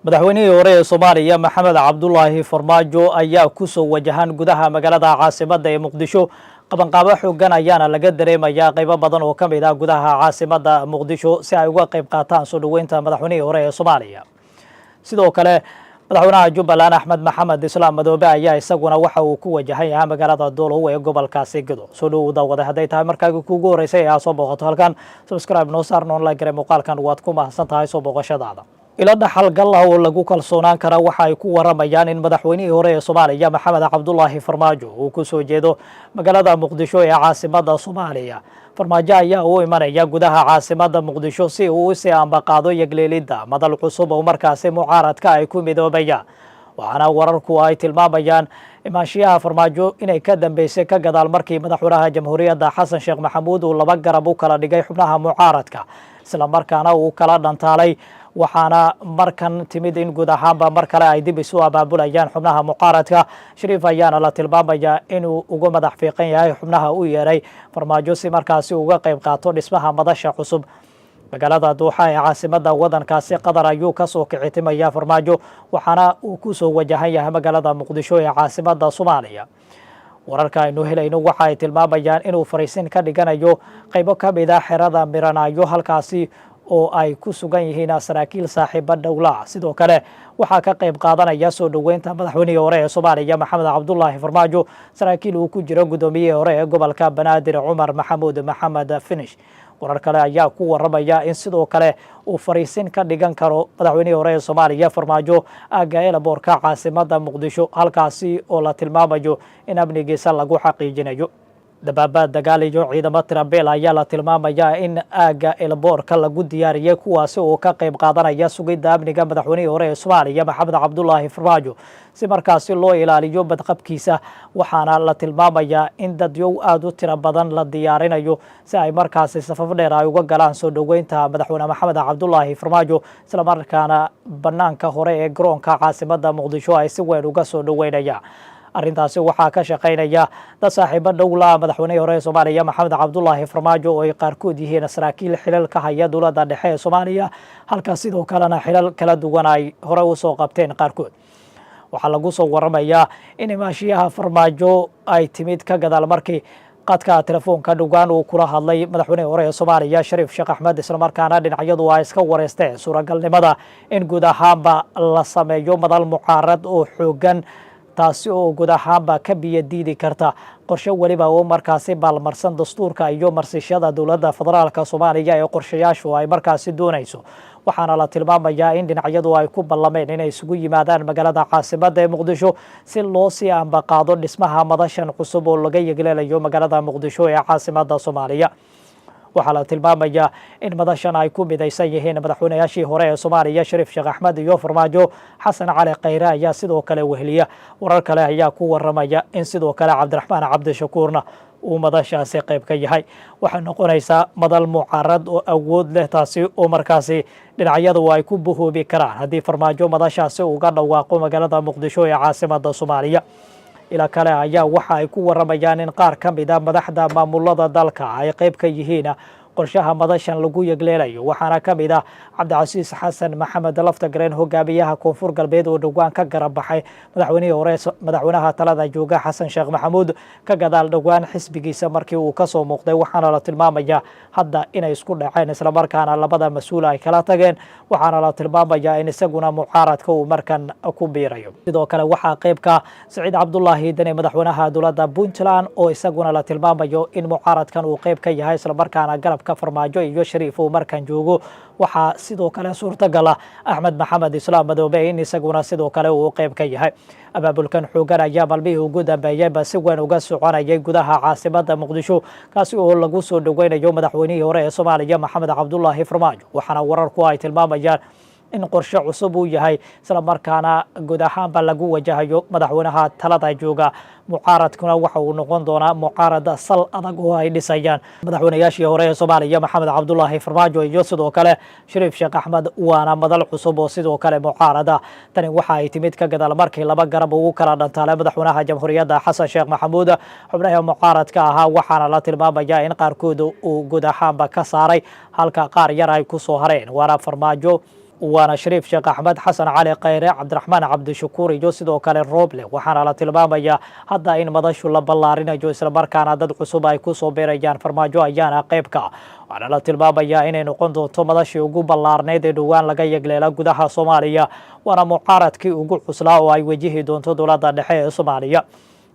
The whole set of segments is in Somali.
Madaxweynihii hore ee Soomaaliya, Maxamed Cabdulaahi Farmaajo, ayaa kusoo wajahan gudaha magaalada caasimadda ee Muqdisho. Qabanqaabo xoogan ayaana laga dareemayaa qaybo badan oo ka mid ah gudaha caasimadda Muqdisho si ay uga qayb qaataan soo dhoweynta madaxweynihii hore ee Soomaaliya. Sidoo kale, madaxweynaha Jubbaland, Axmed Maxamed Islaam Madoobe, ayaa isaguna waxa uu ku wajahan yahay magaalada Doolow ee gobolkaasi Gedo. Soo dhowow, daawada. Hadday tahay markaagi kuugu horreysay ee aad soo booqato halkan, subscribe noo saar, noon like gare muuqaalkan. Waad ku mahadsan tahay soo booqashadaada. Ilo dhaxalgal ah oo lagu kalsoonaan kara waxa ay ku waramayaan in madaxweynihii hore ee Soomaaliya, Maxamed Cabdulaahi Farmaajo, uu ku soo jeedo magaalada Muqdisho ee caasimadda Soomaaliya. Farmaajo ayaa u imanaya gudaha caasimadda Muqdisho si uu usii ambaqaado yagleelidda madal cusub oo markaasi mucaaradka ay ku midoobayaan. Waxaana wararku ay tilmaamayaan imaanshiyaha Farmaajo inay ka dambeysay ka gadaal markii madaxweynaha Jamhuuriyadda, Xasan Sheekh Maxamuud, uu laba garab u kala dhigay xubnaha mucaaradka, islamarkaana uu kala dhantaalay. Waxaana markan timid in guud ahaanba mar kale ay dib isu abaabulayaan xubnaha mucaaradka. Shariif ayaana la tilmaamayaa inuu uga madax fiiqan yahay xubnaha u yeeray Farmaajo si markaasi uga qayb qaato dhismaha madasha cusub. Magaalada Duuxa ee caasimada wadankaasi Qatar ayuu kasoo kicitimaya Farmaajo, waxaana uu kusoo wajahan yahay magaalada Muqdisho ee caasimada Soomaaliya. Wararka aynu helayno waxa ay tilmaamayaan inuu fariisin ka dhiganayo qaybo ka mid a xerada Miranaayo, halkaasi oo ay ku sugan yihiin saraakiil saaxiibo dhowla. Sidoo kale, waxaa ka qayb qaadanaya soo dhoweynta madaxweynihii hore ee Soomaaliya, Maxamed Cabdulaahi Farmaajo, saraakiil uu ku jiro guddoomiyihii hore ee gobolka Banaadir, Cumar Maxamuud Maxamed Finish. Warar kale ayaa ku waramaya in sidoo kale uu fariisin ka dhigan karo madaxweynihii hore ee Soomaaliya, Farmaajo, aagga airportka caasimada Muqdisho, halkaasi oo la tilmaamayo in amnigiisa lagu xaqiijinayo. Dabaabaad dagaal iyo ciidamo tirabeel ayaa la tilmaamayaa in aagga airportka lagu diyaariyey, kuwaasi oo ka qayb qaadanaya sugidda amniga madaxweynihii hore ee Soomaaliya, Maxamed Cabdulaahi Farmaajo, si markaasi loo ilaaliyo badqabkiisa. Waxaana la tilmaamayaa in dadyow aada u tiro badan la diyaarinayo si ay markaasi safaf dheer ay uga galaan soo dhoweynta madaxweyne Maxamed Cabdulaahi Farmaajo, islamarkaana banaanka hore ee garoonka caasimada Muqdisho ay si weyn uga soo dhoweynayaan. Arrintaasi waxaa ka shaqaynaya dad saaxiibo dhowla madaxweynihii hore ee Soomaaliya, Maxamed Cabdulaahi Farmaajo, oo ay qaarkood yihiin saraakiil xilal ka haya dowladda dhexe ee Soomaaliya, halka sidoo kalena xilal kala duwan ay hore usoo qabteen qaarkood. Waxaa lagu soo waramayaa in imaashiyaha Farmaajo ay timid ka gadaal markii qadka telefoonka dhowaan uu kula hadlay madaxweynihii hore ee Soomaaliya, Shariif Sheekh Axmed, islamarkaana dhinacyadu ay iska wareysteen suuragalnimada in guud ahaanba la sameeyo madal mucaarad oo xoogan, taasi oo guud ahaanba ka biyo diidi karta qorshe weliba oo markaasi baalmarsan dastuurka iyo marsishada dowladda federaalka Soomaaliya ee qorshayaashu ay markaasi doonayso. Waxaana la tilmaamayaa in dhinacyadu ay ku ballameen inay isugu yimaadaan magaalada caasimadda ee Muqdisho si loo sii ambaqaado dhismaha madashan cusub oo laga yegleelayo magaalada Muqdisho ee caasimadda Soomaaliya. Waxaa la tilmaamayaa in madashan ay ku midaysan yihiin madaxweynayaashii hore ee Soomaaliya, Shariif Sheekh Axmed iyo Farmaajo. Xasan Cali Khayre ayaa sidoo kale weheliya. Warar kale ayaa ku waramaya in sidoo kale Cabdiraxmaan Cabdishakuurna uu madashaasi qayb ka yahay. Waxay noqonaysaa madal mucaarad oo awood leh, taasi oo markaasi dhinacyadu ay ku buhoobi karaan haddii Farmaajo madashaasi uga dhawaaqo magaalada Muqdisho ee caasimada Soomaaliya. Ila kale ayaa waxa ay ku waramayaan in qaar ka mid a madaxda maamulada dalka ay qayb ka yihiin qorshaha madashan lagu yegleelayo. Waxaana ka mid ah Cabdicasiis Xasan Maxamed Laftagareen, hogaamiyaha Koonfur Galbeed, oo dhowaan ka garab baxay madaxweynihii hore, madaxweynaha talada jooga, Xasan Sheekh Maxamuud, ka gadaal dhowaan xisbigiisa markii uu kasoo muuqday. Waxaana la tilmaamayaa hadda inay isku dhaceen, islamarkaana labada mas-uul ay kala tageen. Waxaana la tilmaamayaa in isaguna mucaaradka uu markan ku biirayo. Sidoo kale, waxaa qeybka Saciid Cabdulaahi Deni, madaxweynaha dowladda Puntland, oo isaguna la tilmaamayo in mucaaradkan uu qeyb ka yahay, islamarkaana garabka Farmaajo iyo Shariif uu markan joogo. Waxaa sidoo kale suurtagala Axmed Maxamed Islaam Madoobe in isaguna sidoo kale uu qeyb ka yahay. Abaabulkan xoogan ayaa maalmihii ugu dambeeyeyba si weyn uga soconayay gudaha caasimada Muqdisho, kaasi oo lagu soo dhoweynayo madaxweynihii hore ee Soomaaliya, Maxamed Cabdulaahi Farmaajo. Waxaana wararku ay tilmaamayaan in qorshe cusub uu yahay, islamarkaana guud ahaanba lagu wajahayo madaxweynaha talada jooga. Mucaaradkuna waxa uu noqon doonaa mucaarad sal adag oo ay dhisayaan madaxweynayaashii hore ee Soomaaliya, Maxamed Cabdulaahi Farmaajo iyo sidoo kale Shariif Sheekh Axmed, waana madal cusub oo sidoo kale mucaarada. Tani waxa ay timid ka gadaal markii laba garab ugu kala dhantaalay madaxweynaha Jamhuuriyadda, Xasan Sheekh Maxamuud, xubnaha mucaaradka ahaa. Waxaana la tilmaamaya in qaarkood uu guud ahaanba ka saaray, halka qaar yar ay ku soo hareen, waana Farmaajo. Waana Shariif Sheekh Axmed, Xasan Cali Khayre, Cabdiraxmaan Cabdishakuur iyo sidoo kale Rooble. Waxaana la tilmaamayaa hadda in madashu la ballaarinayo, islamarkaana dad cusub ay kusoo beerayaan. Farmaajo ayaana qeybka. Waxaana la tilmaamayaa inay noqon doonto madashii ugu ballaarneyd ee dhowaan laga yegleela gudaha Soomaaliya, waana mucaaradkii ugu cuslaa oo ay wajihi doonto dowladda dhexe ee Soomaaliya.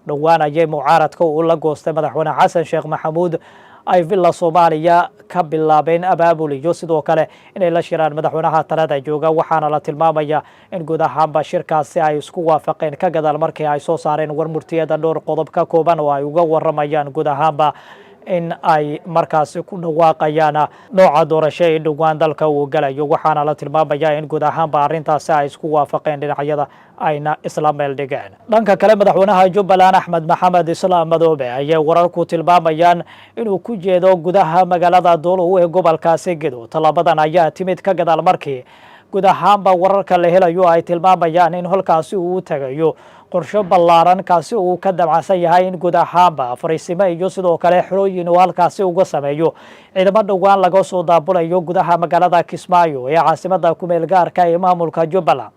Dhowaan ayay mucaaradka uu la goostay Madaxweyne Xasan Sheekh Maxamuud ay Villa Soomaaliya ka bilaabeen abaabul iyo sidoo kale inay la shiraan madaxweynaha talada jooga. Waxaana la tilmaamaya in guud ahaanba shirkaasi ay isku waafaqeen, ka gadaal markii ay soo saareen war murtiyada dhowr qodob ka kooban oo ay uga waramayaan guud ahaanba in ay markaasi ku dhawaaqayaan nooca doorasho ee dhowaan dalka uu galayo. Waxaana la tilmaamaya in guud ahaanba arrintaasi ay isku waafaqeen dhinacyada, ayna isla meel dhigeen. Dhanka kale, madaxweynaha Jubbaland Axmed Maxamed Islaam Madoobe ayay wararku tilmaamayaan inuu ku jeedo gudaha magaalada Doolow ee gobolkaasi Gedo. Tallaabadan ayaa timid ka gadaal markii guud ahaanba wararka la helayo ay tilmaamayaan in holkaasi uu u tagayo qorsho ballaaran, kaasi uu ka damacsan yahay in guud ahaanba fariisimo iyo sidoo kale xerooyin uu halkaasi uga sameeyo ciidamo dhowaan laga soo daabulayo gudaha magaalada Kismaayo ee caasimada kumeel gaarka ee maamulka Jubbaland.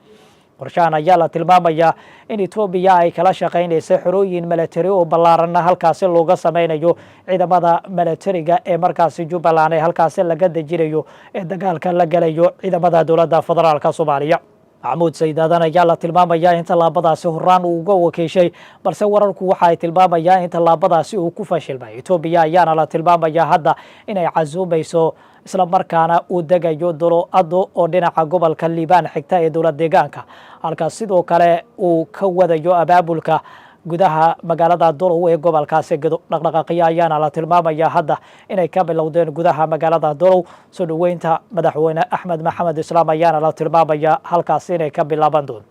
Qorshahan ayaa la tilmaamayaa in Etoobiya ay kala shaqaynaysa xerooyin milatari oo ballaaranna halkaasi looga sameynayo ciidamada milatariga ee markaasi Jubbaland ee halkaasi laga dejinayo ee dagaalka la galayo ciidamada dowladda federaalka Soomaaliya. Maxamuud Sayid Aadan ayaa la tilmaamayaa in tallaabadaasi horaan uu uga wakiishay, balse wararku waxa ay tilmaamayaan in tallaabadaasi uu ku fashilmay. Etoobiya ayaana la tilmaamayaa hadda inay casuumayso, isla markaana uu degayo Dolo Ado oo dhinaca gobolka Liibaan xigta ee dowlad deegaanka, halkaas sidoo kale uu ka wadayo abaabulka gudaha magaalada Dolow ee gobolkaasi Gedo. Dhaqdhaqaaqyo ayaana la tilmaamaya hadda inay ka bilowdeen gudaha magaalada Dolow. Soo dhoweynta Madaxweyne Axmed Maxamed Islaam ayaana la tilmaamaya halkaasi inay ka bilaaban doonto.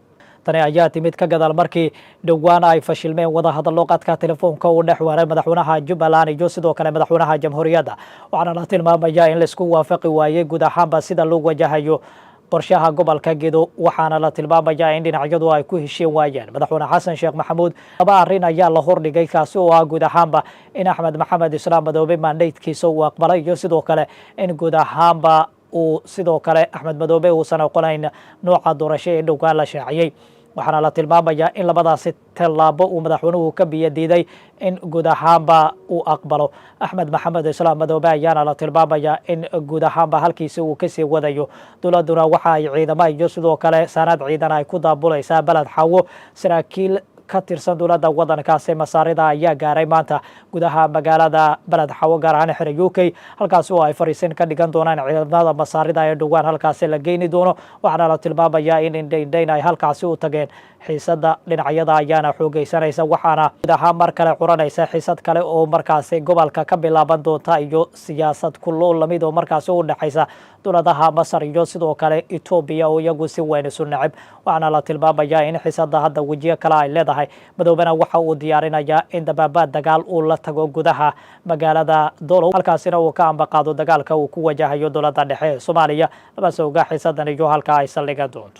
Tani ayaa timid ka gadaal markii dhowaan ay fashilmeen wadahadallo qadka telefoonka uu dhex waray madaxweynaha Jubbaland iyo sidoo kale madaxweynaha jamhuuriyadda. Waxaana la tilmaamaya in laisku waafaqi waayey guud ahaanba sida loo wajahayo qorshaha gobolka Gedo. Waxaana la tilmaamayaa in dhinacyadu ay ku heshiin waayeen. Madaxweyne Xasan Sheekh Maxamuud laba arrin ayaa la hordhigay, kaasi oo ah guud ahaanba in Axmed Maxamed Islaam Madoobe mandatekiisa uu aqbalay iyo sidoo kale in guud ahaanba uu sidoo kale Axmed Madoobe uusan oqonayn nooca doorasho ee dhowaan la shaaciyey. Waxaana la tilmaamayaa in labadaasi tallaabo uu madaxweynuhu ka biyo diiday in guud ahaanba uu aqbalo. Axmed Maxamed Islaam Madoobe ayaana la tilmaamayaa in guud ahaanba halkiisi uu kasii wadayo. Dowladuna waxa ay ciidamo iyo sidoo kale saanad ciidan ay ku daabulaysaa Baled Xaawo. Saraakiil ka tirsan dowladda wadankaasi Masaarida ayaa gaaray maanta gudaha magaalada Baled Xawo, gaar ahaan xera UK, halkaasi oo ay fariisin ka dhigan doonaan ciidamada Masaarida ee dhowaan halkaasi la geyni doono. Waxaana la tilmaamayaa in indhaindhayn ay halkaasi u tageen. Xiisada dhinacyada ayaana xoogeysanaysa, waxaana guud ahaan mar kale curanaysa xiisad kale oo markaasi gobolka ka bilaaban doonta iyo siyaasad kuloo lamid oo markaasi u dhexaysa dowladaha Masar iyo sidoo kale Etoobiya oo iyagu si weyn isu necib. Waxaana la tilmaamayaa in xiisada hadda wejiyo kale ay leedahay. Madoobena waxa uu diyaarinayaa in dabaabaad dagaal uu la tago gudaha magaalada Dolow, halkaasina uu ka ambaqaado dagaalka uu ku wajahayo dowladda dhexe ee Soomaaliya. Labase oga xiisadan iyo halka ay saldhigan doonto.